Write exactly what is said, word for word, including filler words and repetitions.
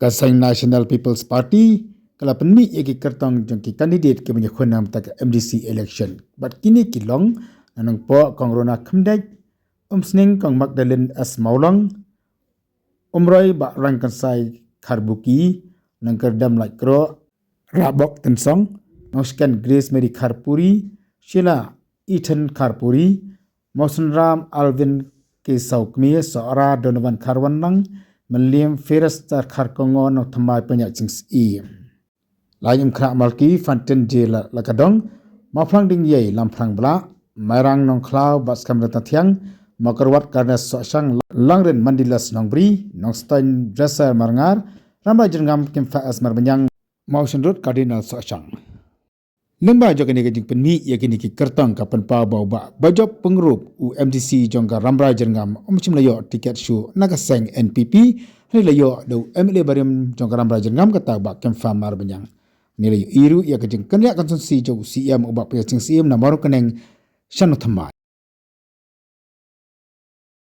Ka seng National People's Party ka la pynmih ïa ki kyrtong jong ki kandidet kiba ïakhun na ka MDC election. Bad kine ki long, na Nongpoh Kong Rona Khymdeit, Umsning Kong Magdalene S Mawlong, Umroi Bah Rangkynsai Kharbuki, Nongkyrdem Laitkroh, Rabok Tynsong, Nongsken Grace Mary Kharpuri, Sheila Ethan Kharpuri, Mawsynram Alvin K Sawkmie, Sohra Donovan Kharwanlang, Mylliem Ferester Kharkongo, Nongthymmai Pynïaid Sing Syiem, Laitumkhrah Malki Fantin J Lakadong, Mawphlang Dingïei Lamphrang Blah, Mairang Nongkhlaw Batskhem Ryntathiang, Mawkyrwat Karnes Sohshang, Langrin Mandilas Nongbri, Nongstoiñ Dresser Marngar, Rambrai Jyrngam Kemfa S Marbaniang, Mawshynrut Cardinal Sohshang. Lyngba jong kane ka jingpynmih ïa kine ki kyrtong ka pynpaw ba u Bah Bajop Pyngrope, u MDC jong ka Rambrai Jyrngam, um shym la ïoh tiket shuh na ka seng NPP, hynrei la ïoh da u MLA barim jong ka Rambrai Jyrngam, kata u Bah Kemfa Marbaniang. Hynrei la ïohi ruh ïa ka jingkynriah constituency jong u CM u Bah Pynïaid Sing Syiem na Mawryngkneng sha Nongthymmai.